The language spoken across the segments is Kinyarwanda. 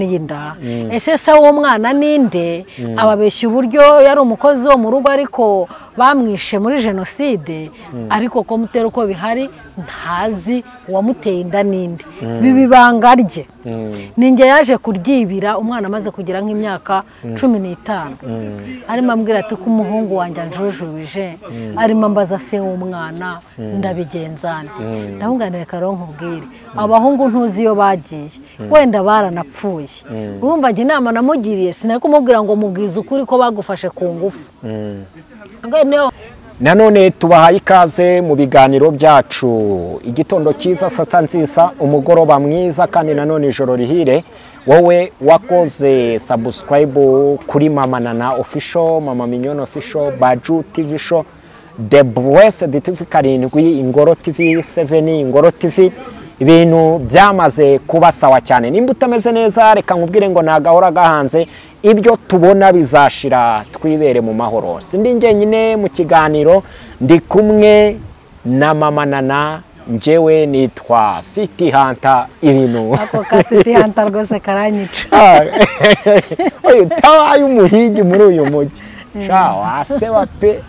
Iyi nda ese se uwo mwana ninde? Ababeshya uburyo yari umukozi wo mu rugo ariko bamwishe muri jenoside, ariko ko mutera uko bihari ntazi uwamuteye inda ninde. Biba ibanga rye. Ninjye yaje kuryibira umwana amaze kugira nk'imyaka 15. Arimo ambwira ati ko umuhungu wanjye anjujubije, arimo ambaza se w'umwana ndabigenzana. Ndamubwira reka rero nkubwire, abahungu ntuzi iyo bagiye, wenda baranapfuye. Urumva njye inama namugiriye sinari kumubwira ngo mubwize ukuri ko bagufashe ku ngufu. Nanone tubahaye ikaze mu biganiro byacu. Igitondo cyiza, sata nziza, umugoroba mwiza, kandi nanone ijoro rihire. Wowe wakoze subscribe kuri Mama Nana Official, Mama Mignone Official, Baju TV Show, The Blessed TV 7, Ingoro TV 7, Ingoro TV, ibintu byamaze kuba sawa cyane. Nimba utameze neza reka nkubwire ngo nagahora gahanze, ibyo tubona bizashira, twibere mu mahoro. Sindi njyenyine mu kiganiro, ndi kumwe na Mama Nana. Njyewe nitwa City Hunter. Ibintu Ako ka City Hunter rwose karanyica. Oye, tabaye umuhigi muri uyu mujyi sha waseba pe.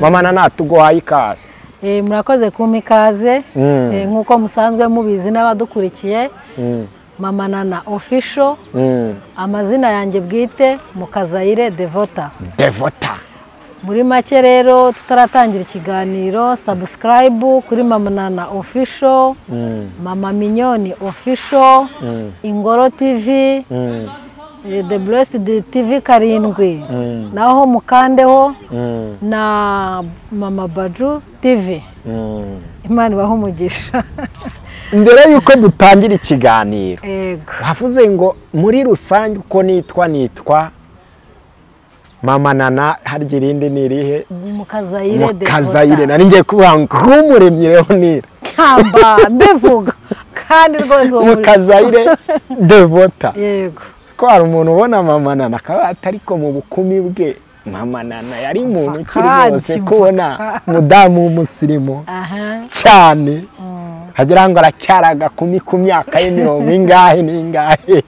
Mama Nana, tuguhaye ikaze. Murakoze kumpa ikaze. Nk'uko musanzwe mubizi n'abadukurikiye, Mama Nana Official, amazina yanjye bwite Mukazayire Devota. Devota. Muri make rero tutaratangira ikiganiro, subscribe kuri Mama Nana Official, Mama Mignone Official, Ingoro TV, The Blessed TV 7, naho mukandeho, na Mama Baju TV. Imana ibahe umugisha. Mbere yuko dutangira ikiganiro, Yego. bavuze ngo muri rusange uko nitwa Mama Nana, harya irindi ni irihe? Mukazayire Devota. Mukazayire. Nari ngiye kuvuga ngo nk'umuremyi Leonire. Kamba mbivuga kandi rwose uwo muri- Mukazayire Devota. Yego. Ko hari umuntu ubona Mama Nana akaba atariko mu bukumi bwe, Mama Nana yari umuntu ukiri Mfakazi, rwose kubona mfakazi. mudamu w'umusirimu cyane, agira ngo aracyari agakumi ku myaka ye mirongo ingahe n'ingahe.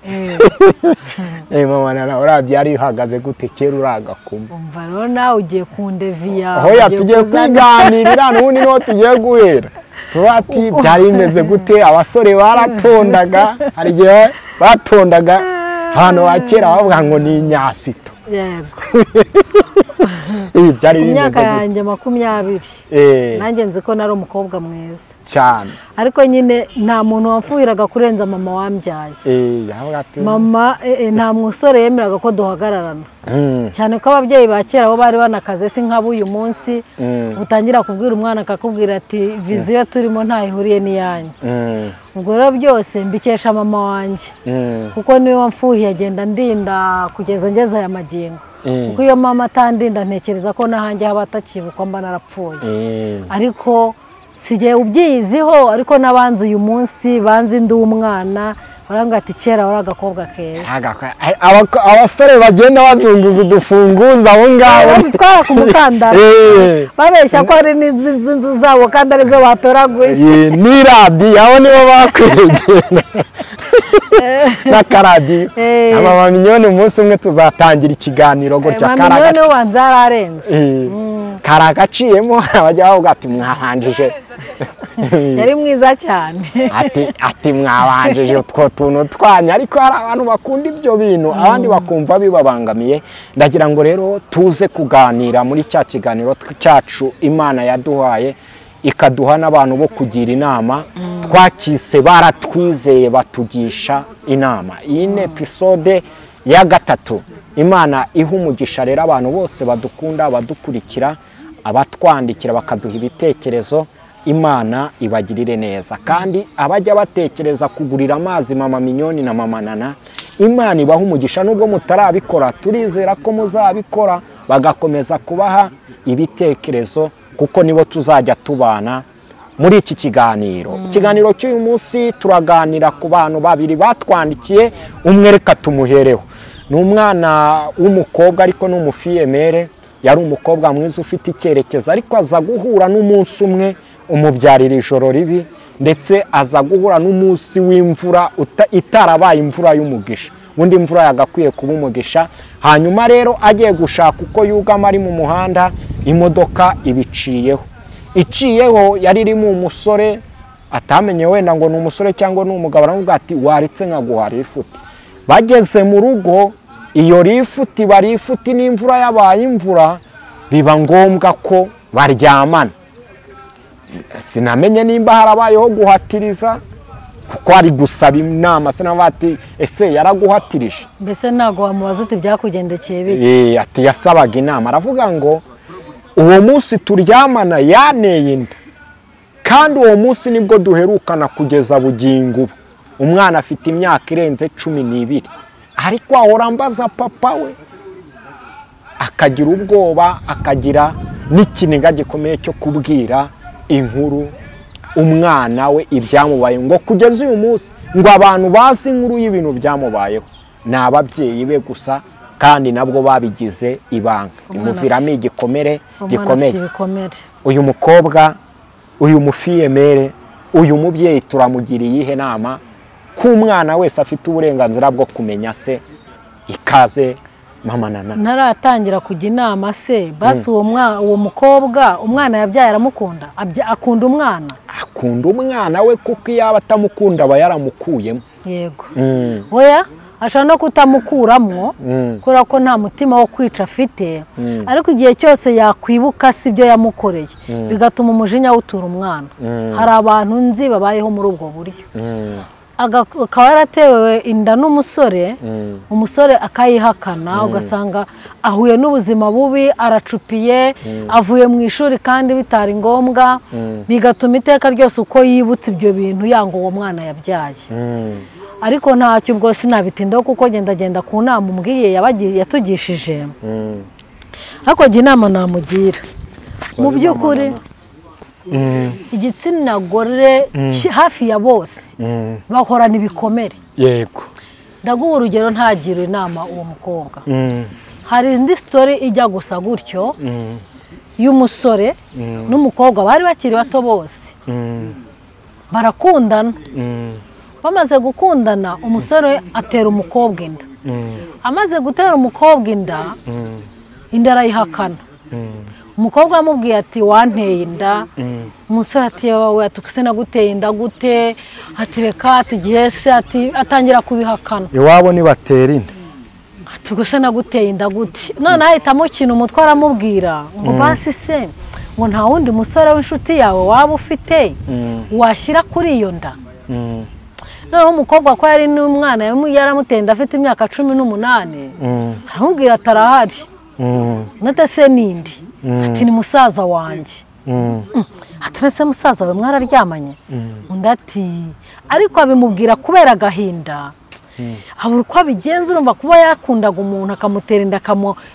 Mama Nana, uravye yari ihagaze gute kera uri agakumi? Umva rero nawe ugiye kundeviya. Hoya, ugiye tugiye kwiganirira n'ubundi niho tugiye guhera. Tuba ati byari bimeze gute? Abasore baratondaga, hari igihe batondaga ahantu ha kera bavuga ngo ni inyasito. Yego. Ibi byari Ku bimeze myaka gute? yanjye 20, nanjye nzi ko nari umukobwa mwiza Cyane. ariko nyine nta muntu wamfuhiraga kurenza mama wambyaye. Yavuga ati Mama nta musore yemeraga ko duhagararana, cyane ko ababyeyi ba kera bo bari banakaze, si nk'ab'uyu munsi utangira kubwira umwana akakubwira ati vision turimo ntaho ihuriye n'iyanyu. Ubwo rero byose mbikesha mama wanjye, kuko niwe wamfuhiye agenda ndinda kugeza ngeze aya magingo. Kuko iyo mama atandinda ntekereza ko n'ahanjye haba atakibukwa mba narapfuye. Ariko sigiye ubyiyiziho, ariko n'abanzi uyu munsi banzi ndi umwana baranga ati kera wari agakobwa keza. Abasore bagenda bazunguza udufunguzo abo ngabo Bazitwara ku mukandara, babeshya ko hari n'inzu zabo kandi arizo batoraguye. N'iradiyo abo nibo bakwegera n'akaradiyo. Mama Mignone, umunsi umwe tuzatangira ikiganiro gutya. Mama Mignone ubanza yararenze. Kari agaciyemo, bajya bavuga ati mwahanjije. Yari mwiza cyane. Ati mwabanjije utwo tuntu twanyu, ariko hari abantu bakunda ibyo bintu, abandi bakumva bibabangamiye. Ndagira ngo rero tuze kuganira muri cya kiganiro cyacu Imana yaduhaye, ikaduha n'abantu bo kugira inama, twakise baratwizeye batugisha inama. Iyi ni episode ya 3. Imana iha umugisha rero abantu bose badukunda, abadukurikira, abatwandikira bakaduha ibitekerezo. Imana ibagirire neza. Kandi abajya batekereza kugurira amazi Mama Mignone na Mama Nana, Imana ibaha umugisha. Nubwo mutarabikora turizera ko muzabikora, bagakomeza kubaha ibitekerezo, kuko nibo tuzajya tubana muri iki kiganiro. Ikiganiro cy'uyu munsi turaganira ku bantu babiri batwandikiye, umwe reka tumuhereho. Ni umwana w'umukobwa ariko ni umufiyemere, yari umukobwa mwiza ufite icyerekezo, ariko aza guhura n'umunsi umwe umubyarira ijoro ribi, ndetse aza guhura n'umunsi w'imvura itarabaye imvura y'umugisha. Ubundi imvura yagakwiye kuba umugisha. Hanyuma rero agiye gushaka uko yugama ari mu muhanda, imodoka ibiciyeho, iciyeho yari irimo umusore atamenye wenda ngo ni umusore cyangwa ni umugabo, aramubwira ati waretse nkaguha rifuti. Bageze mu rugo iyo rifuti barifuti n'imvura yabaye imvura, biba ngombwa ko baryamana. Sinamenye nimba harabayeho guhatiriza, kuko ari gusaba inama, sinavuga ati ese yaraguhatirije? Mbese ntabwo wamubaza uti byakugendekeye bite? Ati yasabaga inama, aravuga ngo uwo munsi turyamana yaneye inda, kandi uwo munsi nibwo duherukana kugeza bugingo ubu. Umwana afite imyaka irenze 12, ariko ahora ambaza papa we, akagira ubwoba, akagira n'ikiniga gikomeye cyo kubwira inkuru umwana we ibyamubaye, ngo kugeza uyu munsi ngo abantu bazi inkuru y'ibintu byamubayeho ni ababyeyi be gusa, kandi nabwo babigize ibanga, imuviramo igikomere gikomeye. Uyu mukobwa, uyu mufiyemere, uyu mubyeyi turamugiriye iyihe nama ko umwana wese afite uburenganzira bwo kumenya se? Ikaze mama Nana. Ntaratangira kujya inama se, basi uwo mukobwa umwana yabyaye aramukunda, akunda umwana, akunda umwana we, kuko iyo aba atamukunda aba yaramukuyemo. Yego. Oya, ashobora no kutamukuramo kubera ko nta mutima wo kwica afite, ariko igihe cyose yakwibuka si ibyo yamukoreye, bigatuma umujinya awutura umwana. Hari abantu nzi babayeho muri ubwo buryo, akaba yaratewe inda n'umusore, umusore akayihakana, ugasanga ahuye n'ubuzima bubi, aracupiye, avuye mu ishuri kandi bitari ngombwa, bigatuma iteka ryose uko yibutse ibyo bintu yanga uwo mwana yabyaye. Ariko ntacyo ubwo sinabitindaho, kuko genda ku nama umbwiye yatugishije. Ariko jya inama namugira mu by'ukuri, igitsina gore hafi ya bose bahorana ibikomere. Yego. Ndaguha urugero, ntagira inama uwo mukobwa. Hari indi story ijya gusa gutyo y'umusore n'umukobwa bari bakiri bato bose, barakundana. Bamaze gukundana, umusore atera umukobwa inda. Amaze gutera umukobwa inda, inda arayihakana. Umukobwa amubwiye ati wanteye inda, umusore ati wowe ati sinaguteye inda gute, ati reka, ati gihe se, ati atangira kubihakana. Iwabo nibatera inda, ati gusa naguteye inda gute? None ahita amukina umutwe, aramubwira ngo basi se, ngo nta wundi musore w'inshuti yawe waba ufite washyira kuri iyo nda? Noneho umukobwa ko yari n'umwana yaramuteye afite imyaka 18, aramubwira ati arahari, nate se nindi? Ati ni musaza wanjye. Ati nese musaza we mwararyamanye? Undi ati ariko abimubwira kubera agahinda, abura uko abigenza. Urumva kuba yakundaga umuntu akamutera inda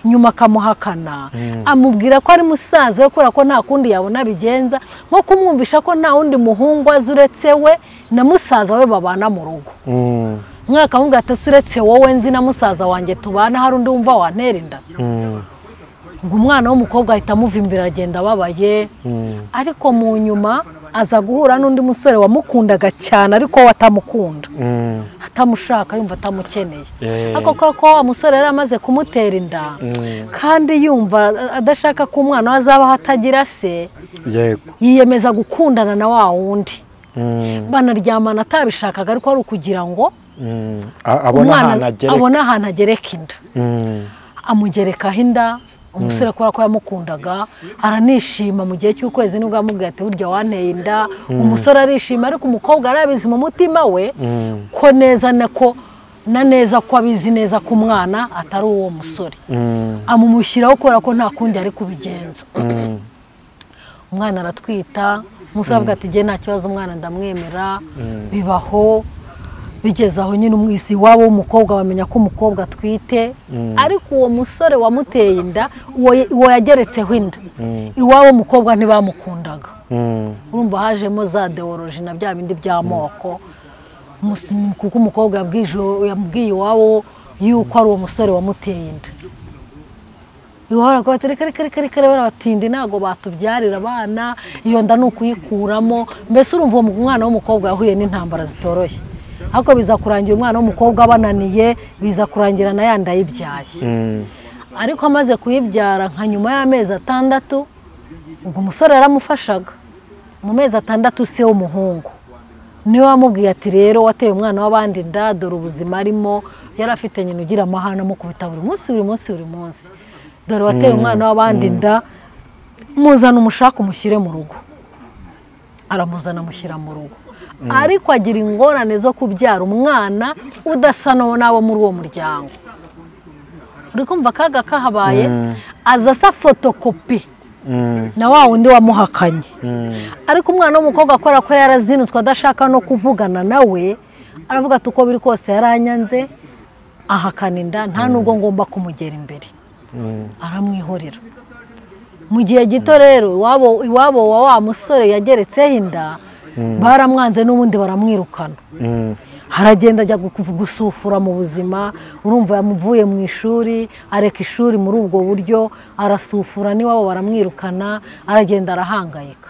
nyuma akamuhakana, amubwira ko ari musaza we kubera ko nta kundi yabona abigenza, nko kumwumvisha ko nta wundi muhungu azi uretse we na musaza we babana mu rugo. Umwaka akamubwira ati uretse wowe nzi na musaza wanjye tubana, hari undi wumva wantera inda? Ngo umwana w'umukobwa ahita amuva imbere, aragenda ababaye. Ariko mu nyuma aza guhura n'undi musore wamukundaga cyane, ariko we atamukunda, atamushaka, yumva atamukeneye. Ariko kuko wa musore yari amaze kumutera inda, kandi yumva adashaka ko umwana we azabaho atagira se, yiyemeza gukundana na wa wundi, banaryamana atabishakaga, ariko ari ukugira ngo abone ahantu agereka inda. Amugerekaho inda. Umusore kubera ko yamukundaga aranishima. Mu gihe cy'ukwezi nibwo yamubwiye ati burya wanteye inda. Umusore arishima, ariko umukobwa arabizi mu mutima we ko neza nako na neza ko abizi neza ko umwana atari uwo musore. Amumushyiraho kubera ko nta kundi ari kubigenza. Umwana aratwita, umusore avuga ati jye nta kibazo, umwana ndamwemera, bibaho. Bigeze aho nyine umwisi wabo w'umukobwa bamenya ko umukobwa atwite, ariko uwo musore wamuteye inda, uwo yageretseho inda, iwabo w'umukobwa ntibamukundaga. Urumva hajemo za deoloji na bya bindi by'amoko, kuko umukobwa yabwiye iwabo yuko ari uwo musore wamuteye inda. Iwabo bati reka reka reka reka, barabatindi ntabwo batubyarira abana, iyo nda ni ukuyikuramo. Mbese urumva uwo mwana w'umukobwa yahuye n'intambara zitoroshye. Ariko biza kurangira umwana w'umukobwa abananiye, biza kurangira na yandi ayibyaye. Ariko amaze kuyibyara nka nyuma y'amezi 6, ubwo umusore yaramufashaga. Mu mezi 6 se w'umuhungu niwe wamubwiye ati rero wateye umwana w'abandi inda, dore ubuzima arimo, yari afite nyina ugira amahane amukubita buri munsi buri munsi buri munsi, dore wateye umwana w'abandi inda, muzana umushaka umushyire mu rugo. Aramuzana amushyira mu rugo. Ariko agira ingorane zo kubyara umwana udasa n'abo muri uwo muryango. Uri kumva akaga kahabaye, aza asa fotokopi na wa wundi wamuhakanye. Ariko umwana w'umukobwa akora ko yarazinutswe adashaka no kuvugana nawe, aravuga ati uko biri kose yaranyanze, ahakana inda, nta nubwo ngomba kumugera imbere. Aramwihorera. Mu gihe gito rero iwabo wa wa musore yageretseho inda, baramwanze n'ubundi baramwirukana. Haragenda ajya gusufura mu buzima, urumva yamuvuye mu ishuri, areka ishuri muri ubwo buryo, arasufura n'iwabo baramwirukana, aragenda arahangayika.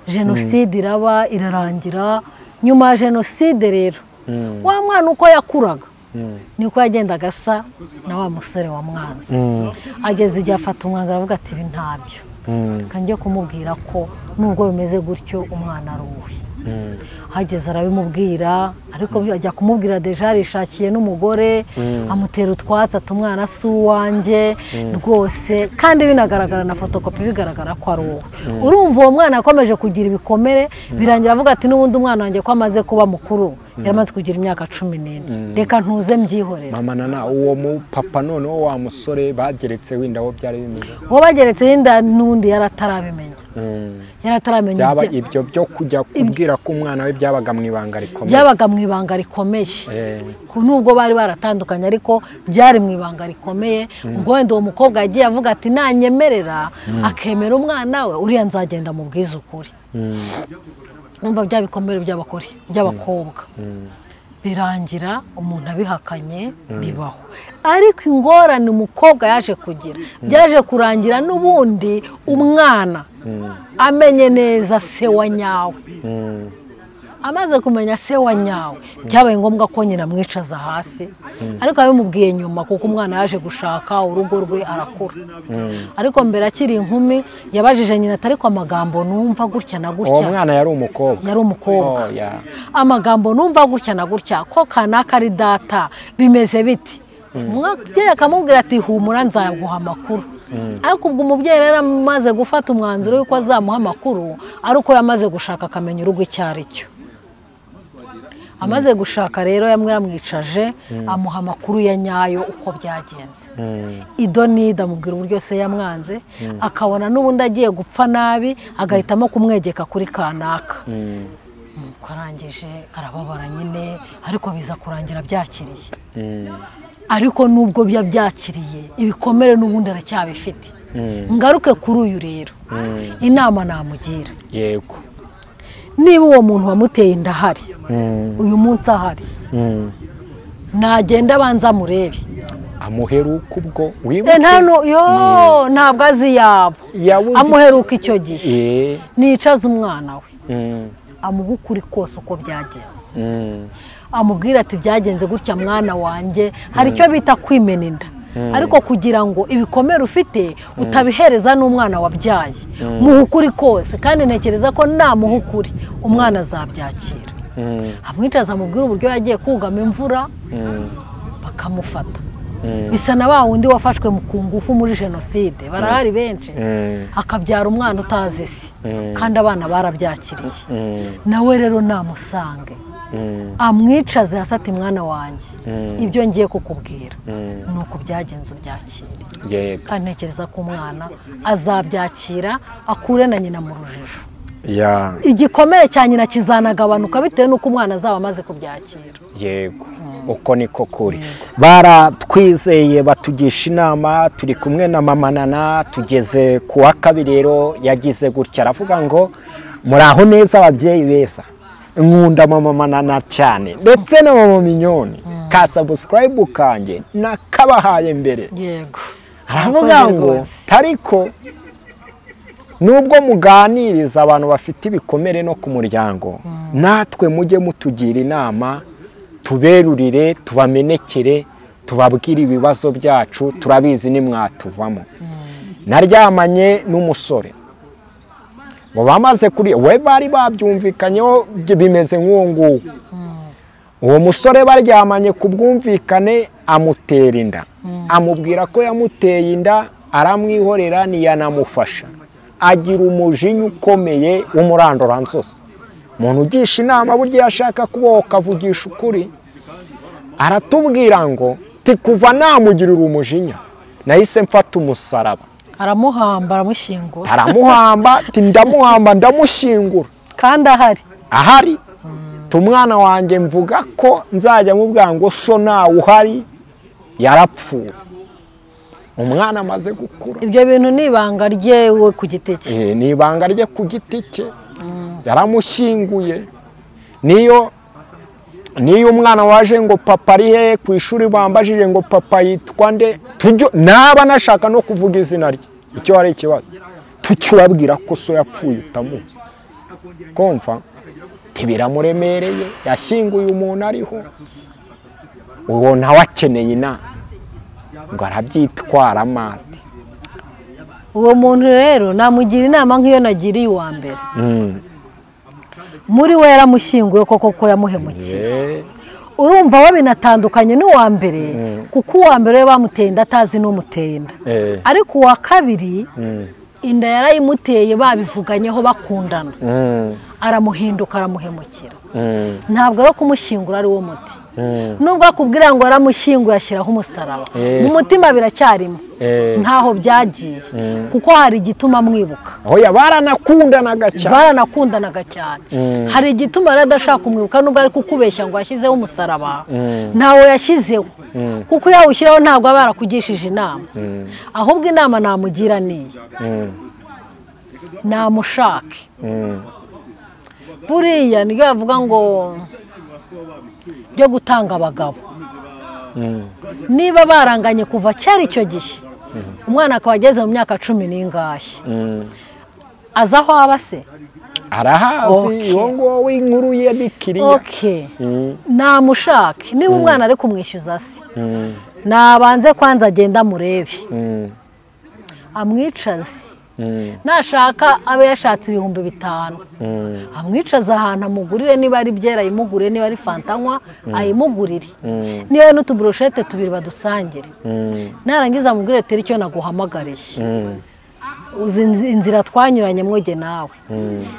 Jenoside iraba irarangira. Nyuma ya jenoside rero wa mwana uko yakuraga niko yagendaga asa na wa musore wamwanze. Ageze igihe afata umwanzuro aravuga ati ibi ntabyo, reka njye kumubwira ko nubwo bimeze gutyo umwana ari uwe. Hageze arabimubwira, ariko ajya kumubwira deja arishakiye n'umugore, amutera utwatsi ati umwana si uwanjye rwose, kandi binagaragara na fotokopi bigaragara ko ari uwe. Urumva uwo mwana yakomeje kugira ibikomere, birangira avuga ati n'ubundi umwana wanjye ko amaze kuba mukuru, yaramaze kugira imyaka 14, reka ntuze mbyihorere. Mama Nana, uwo mu papa noneho wa musore bageretse wenda wo byari bimeze, uwo bageretse inda n'undi yaratarabimenya. Yarataramenya byaba ibyo byo kujya kubwira ko umwana we byabaga mu ibanga rikomeye. Byabaga mu ibanga rikomeye. Nubwo bari baratandukanye ariko byari mu ibanga rikomeye. Ubwo wenda uwo mukobwa yagiye avuga ati nanyemerera akemera umwana we, uriya nzagenda mubwize ukuri. Umva bya bikomere by'abakore by'abakobwa. Birangira umuntu abihakanye bibaho. Ariko ingorane umukobwa yaje kugira, byaje kurangira n'ubundi umwana amenye neza se wa nyawe. Amaze kumenya se wa nyawe, byabaye ngombwa ko nyina amwicaza hasi, ariko abimubwiye nyuma kuko umwana yaje gushaka urugo rwe arakura. Ariko mbere akiri inkumi yabajije nyina atari ko amagambo numva gutya na gutya. Uwo mwana yari umukobwa. Yari umukobwa. Amagambo numva gutya na gutya ko kanaka ari data bimeze biti. Umubyeyi akamubwira ati humura nzaguha amakuru. Ariko ubwo umubyeyi rero amaze gufata umwanzuro yuko azamuha amakuru, ari uko yamaze gushaka akamenya urugo icyo ari cyo. Amaze gushaka rero yamwicaje amuha amakuru ya nyayo uko byagenze. Idonida amubwira uburyo se yamwanze, akabona n'ubundi agiye gupfa nabi, agahitamo kumwegeka kuri kanaka. Arangije arababara nyine, ariko biza kurangira byakiriye. Ariko nubwo byakiriye ibikomere n'ubundi aracyabifite. Ngaruke kuri uyu rero, inama namugira. Yego. Niba uwo muntu wamuteye inda ahari, uyu munsi ahari, nagenda abanza amurebe. Amuheruka ubwo wibuke? Ntabwo azi yabo. Amuheruka icyo gihe. Nicaza umwana we, amuha ukuri kose uko byagenze. Amubwira ati byagenze gutya mwana wanjye, hari icyo bita kwimena inda. Ariko kugira ngo ibikomere ufite utabihereza n'umwana wabyaye, muha ukuri kose, kandi ntekereza ko namuha ukuri umwana azabyakira. Amwicaza amubwira uburyo yagiye kugama imvura bakamufata. Bisa na wa wundi wafashwe ku ngufu muri jenoside, barahari benshi, akabyara umwana utazi isi, kandi abana barabyakiriye. Nawe rero namusange amwicaze hasi ati mwana wanjye, ibyo ngiye kukubwira ni uko byagenze ubyakire. Kandi ntekereza ko umwana azabyakira akure na nyina mu rujijo. Igikomere cya nyina kizanagabanuka bitewe n'uko umwana azaba amaze kubyakira. Yego, uko niko kuri. Baratwizeye batugisha inama, turi kumwe na Mama Nana, tugeze ku wa kabiri rero yagize gutya aravuga ngo muraho neza ababyeyi beza. Nkunda Mama Nana cyane ndetse na Mama Mignone, ka subscribe kanjye nakabahaye mbere. Yego. Aravuga ngo tariko nubwo muganiriza abantu bafite ibikomere no ku muryango, natwe mujye mutugira inama Tuberurire, tubamenekere, tubabwire ibibazo byacu, turabizi nimwatuvamo. Naryamanye n'umusore ngo bamaze kuri we bari babyumvikanyeho bimeze nk'uwo nguwo. Uwo musore baryamanye ku bwumvikane, amutera inda, amubwira ko yamuteye inda, aramwihorera ntiyanamufasha. Agira umujinya ukomeye w'umuranduranzuzi. Umuntu ugisha inama burya iyo ashaka kubohoka avugisha ukuri. Aratubwira ngo kuva namugirira umujinya nahise mfata umusaraba, aramuhamba, aramushyingura, aramuhamba, ndamuhamba ndamushyingura, kandi ahari tumwana wanjye mvuga ko nzajya mubwira ngo so nawe uhari yarapfuye. Umwana amaze gukura. Ibyo bintu ni ibanga rye we ku giti cye. Ni ibanga rye ku giti cye. Yaramushyinguye. Niyo umwana waje ngo papa ari he ku ishuri bambajije ngo papa yitwa nde, naba nashaka no kuvuga izina rye, icyo ari ikibazo, tucyurabwira ko so yapfuye utamuzi. Kumva tibiramuremereye, yashyinguye umuntu ariho. Uwo nawe akeneye inama ngo arabyitwara amati. Uwo muntu rero namugira inama nk'iyo nagiriye uwa mbere. Muri we yaramushyinguye koko ko yamuhemukiye. Urumva we binatandukanye n'uwa mbere, kuko uwa mbere we bamuteye inda atazi n'umuteye inda. Ariko uwa kabiri inda yarayimuteye babivuganyeho bakundana, aramuhinduka aramuhemukira. Ntabwo ari kumushyingura ari wo muti. Nubwo akubwira ngo aramushyinguye ashyiraho umusaraba, mu mutima biracyarimo, ntaho byagiye, kuko hari igituma amwibuka. Oya, baranakundanaga cyane. Baranakundanaga cyane. Hari igituma rero adashaka kumwibuka, nubwo ari kukubeshya ngo yashyizeho umusaraba, ntawo yashyizeho, kuko iyo awushyiraho ntabwo aba yarakugishije inama. Ahubwo inama namugira niyi, namushake. Buriya nibyo bavuga ngo byo gutanga abagabo. Niba baranganye kuva cyari icyo gihe, umwana akaba ageze mu myaka 10 n'ingahe, aza aho aba se? Arahazi, uwo nguwo w'inkuru ye ni kiriya. Namushake. Niba umwana ari kumwishyuza se, nabanze kwanza agenda amurebe, amwicaze. Nashaka abe yashatse 5000, amwicaza ahantu amugurire, niba ari byera ayimugurire, niba ari fanta anywa ayimugurire, niba n'utuburushete 2 badusangire. Narangiza amubwire ati icyo naguhamagariye, uzi inzira twanyuranye mwoge nawe,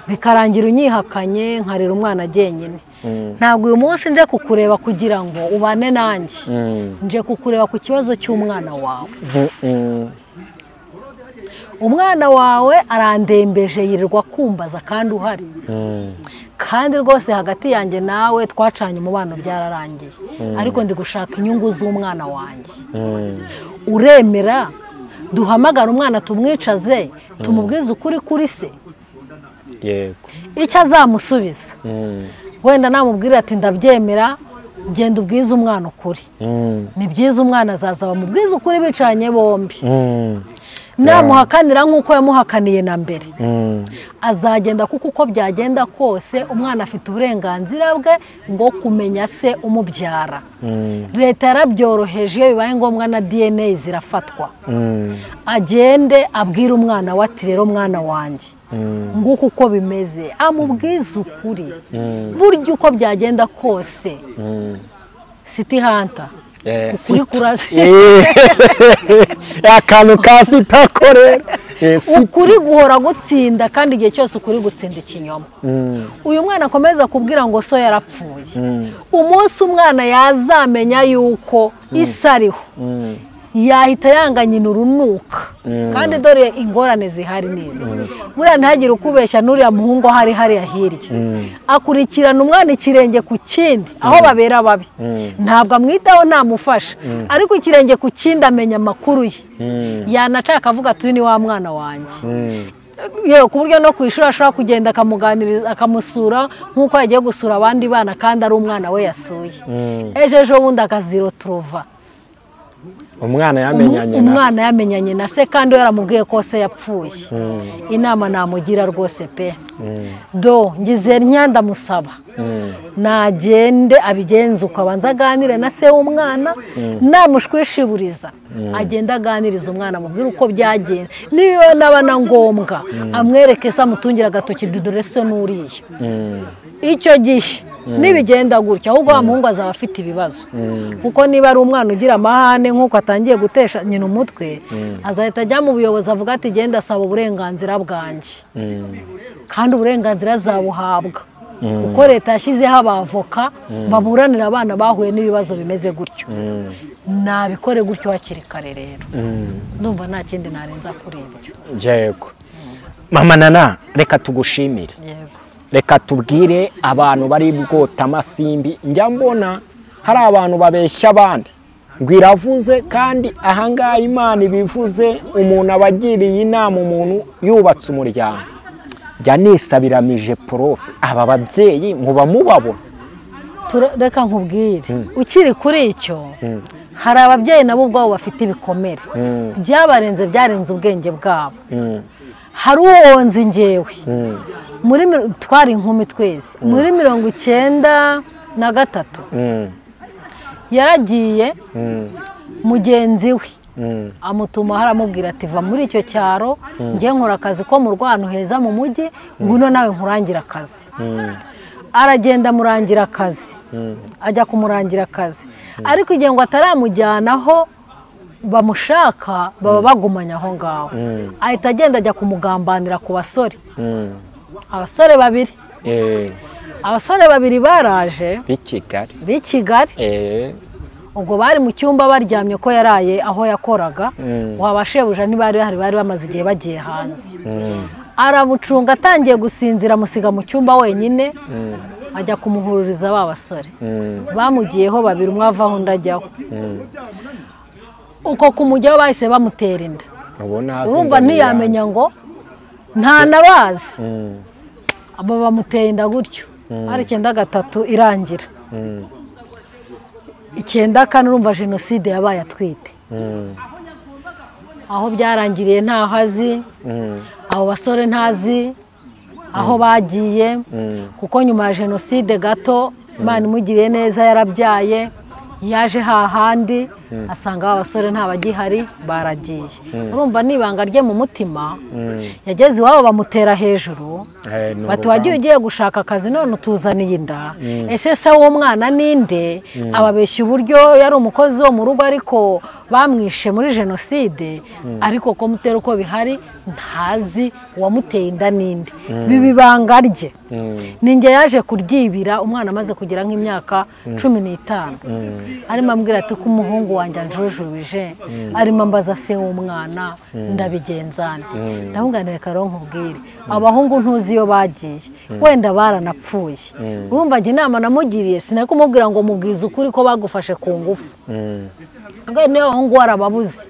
bikarangira unyihakanye nkarera umwana jyenyine. Ntabwo uyu munsi nje kukureba kugira ngo ubane nanjye, nje kukureba ku kibazo cy'umwana wawe. Umwana wawe arandembeje yirirwa kumbaza kandi uhari. Kandi rwose hagati yanjye nawe twacanye umubano byararangiye, ariko ndi gushaka inyungu z'umwana wanjye. Uremera duhamagara umwana tumwicaze, tumubwize ukuri kuri se? Yego. Icyo azamusubiza, wenda namubwira ati ndabyemera, genda ubwize umwana ukuri. Ni byiza umwana azaza bamubwize ukuri bicaranye bombi. Namuhakanira nk'uko yamuhakaniye na mbere, azagenda, kuko uko byagenda kose umwana afite uburenganzira bwe ngo kumenya se umubyara. Leta yarabyoroheje, iyo bibaye ngombwa na DNA zirafatwa. Agende abwire umwana we ati rero mwana wanjye nguko uko bimeze, amubwize ukuri. Burya uko byagenda kose City Hunter ukuri kurase. Akantu ka sitakore. Ukuri guhora gutsinda, kandi igihe cyose ukuri gutsinda ikinyoma. Uyu mwana akomeza kubwira ngo so yarapfuye. Umunsi umwana yazamenya yuko isi ariho, yahita yanga nyina urunuka. Kandi dore ingorane zihari nizi. Buriya ntihagire ukubeshya n'uriya muhungu hari hariya hirya, akurikirana umwana ikirenge ku kindi, aho babera babi ntabwo amwitaho, ntamufasha, ariko ikirenge ku kindi amenya amakuru ye. Yanaca akavuga ati uyu ni wa mwana wanjye. Yewe, ku buryo no ku ishuri ashobora kugenda akamuganiriza, akamusura nk'uko yagiye gusura abandi bana, kandi ari umwana we yasuye. Ejo bundi akazirotrova Umwana yamenyanye na se. Umwana yamenyanye na se kandi yaramubwiye ko se yapfuye. Inama namugira rwose pe. Do ngize nyanda musaba. Nagende abigenze uko abanza aganire na se w'umwana, namushwishiburiza agenda aganiriza umwana amubwira uko byagenze, niba naba na ngombwa amwereke se amutungira agatoki dore se n'uriya. Icyo gihe nibigenda gutya ahubwo wa muhungu azaba afite ibibazo, kuko niba ari umwana ugira amahane nk'uko atangiye gutesha nyina umutwe, azahita ajya mu buyobozi avuga ati genda asaba uburenganzira bwanjye, kandi uburenganzira azabuhabwa kuko leta yashyizeho abavoka baburanira abana bahuye n'ibibazo bimeze gutyo. Nabikore gutyo hakiri kare rero. Ndumva nta kindi narenza kuri ibyo. Yego Mama Nana, reka tugushimire. Yego. Reka tubwire abantu bari bwota amasimbi. Njya mbona hari abantu babeshya abandi ngo iravuze, kandi ahangaha Imana ibivuze, umuntu abagiriye inama, umuntu yubatse umuryango. Jya nisabiramije prof, aba babyeyi muba mubabona. Reka nkubwire, ukiri kuri icyo, hari ababyeyi nabo ubwabo bafite ibikomere byabarenze, byarenze ubwenge bwabo. Hari uwonzi ngewe muri twari inkumi twese muri 93 yaragiye mugenzi we amutuma haramubwira ati va muri icyo cyaro ngiye nkora akazi ko mu rwano heza mu mujyi, ngwino nawe nkurangira akazi. Aragenda amurangira akazi, ajya kumurangira akazi, ariko igihe ngo ataramujyanaho bamushaka baba bagumanya aho ngaho, ahita agenda ajya kumugambanira ku basore. Abasore babiri, abasore babiri baraje b'i Kigali. Ubwo bari mu cyumba baryamye ko yaraye aho yakoraga, wabashebuja ntibari bahari, bari bamaze igihe bagiye hanze. Aramucunga atangiye gusinzira, amusiga mu cyumba wenyine, ajya kumuhururiza ba basore. Bamugiyeho babiri, umwe avaho undi ajyaho. Uko kumujyaho bahise bamutera inda. Urumva ntiyamenya ngo nta nabazi. Abo bamuteye inda gutyo. Ari 93 irangira. 94 urumva jenoside yabaye atwite. Aho byarangiriye ntaho azi, abo basore ntazi aho bagiye, kuko nyuma ya jenoside gato Imana imugiriye neza yarabyaye, yaje hahandi asanga aba basore ntabagihari baragiye. Urumva nibanga rye mu mutima, yageze iwabo bamutera hejuru bati wagiye ugiye gushaka akazi none utuzaniye inda, ese se w'umwana ninde? Ababeshya uburyo yari umukozi wo mu rugo ariko bamwishe muri jenoside, ariko ko mutera uko bihari ntazi uwamuteye inda ninde. Biba ibanga rye. Ninjye yaje kuryibira umwana amaze kugira nk'imyaka 15, arimo ambwira ati ko umuhungu wanjye anjujubije, arimo ambaza se w'umwana ndabigenzana. Ndamubwira reka rero nkubwire, abahungu ntuzi iyo bagiye, wenda baranapfuye. Urumva njye inama namugiriye sinari kumubwira ngo mubwize ukuri ko bagufashe ku ngufu. Niba abahungu warababuze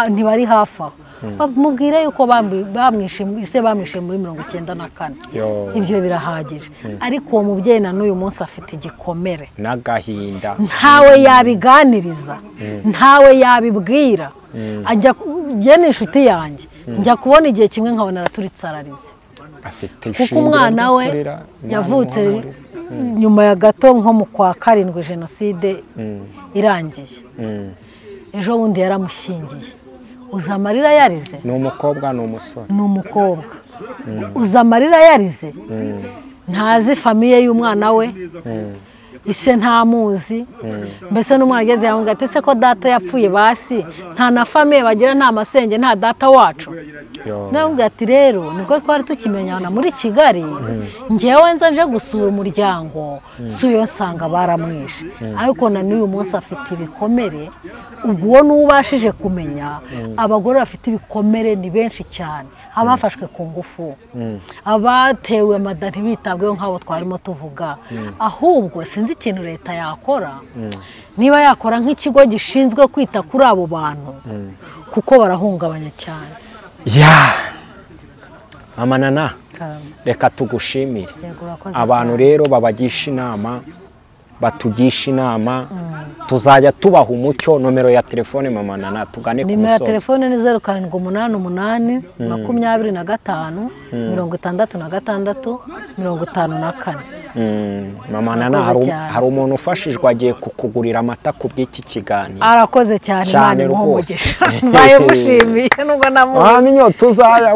ntibari hafi aho, bamubwire yuko bamwishe ise bamwishe muri 94. Ibyo birahagije. Ariko uwo mubyeyi na n'uyu munsi afite igikomere n'agahinda, ntawe yabiganiriza, ntawe yabibwira. Ajya ni inshuti yanjye, njya kubona igihe kimwe nkabona araturitse ararize, kuko umwana we yavutse nyuma ya gato nko mu kwa 7 jenoside irangiye. Ejo bundi yaramushyingiye. Uza amarira yarize. Ni umukobwa ni umusore? Ni umukobwa. Uza amarira yarize, ntazi famiye y'umwana we, ise ntamuzi, mbese n'umwana ageze yamubwira ati ese ko data yapfuye basi nta na famiye bagira, nta masenge, nta data wacu. Ndamubwira ati rero nibwo twari tukimenyana muri Kigali, ngewe nza nje gusura umuryango, si uyo nsanga baramwishe. Ariko na n'uyu munsi afite ibikomere. Ubwo uwo n'ubashije kumenya, abagore bafite ibikomere ni benshi cyane, abafashwe ku ngufu, abatewe amada ntibitabweho nk'abo twarimo tuvuga. Ahubwo sinzi ikintu leta yakora, niba yakora nk'ikigo gishinzwe kwita kuri abo bantu, kuko barahungabanya cyane. Ya Mama Nana, reka tugushimire. Abantu rero babagisha inama, Batugisha inama, tuzajya tubaha umucyo. Nomero ya telefone, mama Nana, tugane ku Nimero ya musozo. telefone ni 0788 25 66 54. Mama Nana, Murakoze cyane. hari umuntu ufashijwe, agiye kukugurira amata ku bw'iki kiganiro. Arakoze cyane. Cyane Imana imuhe rwose. umugisha. Mbaye mushimiye nubwo namuzi. Wamenye tuzaya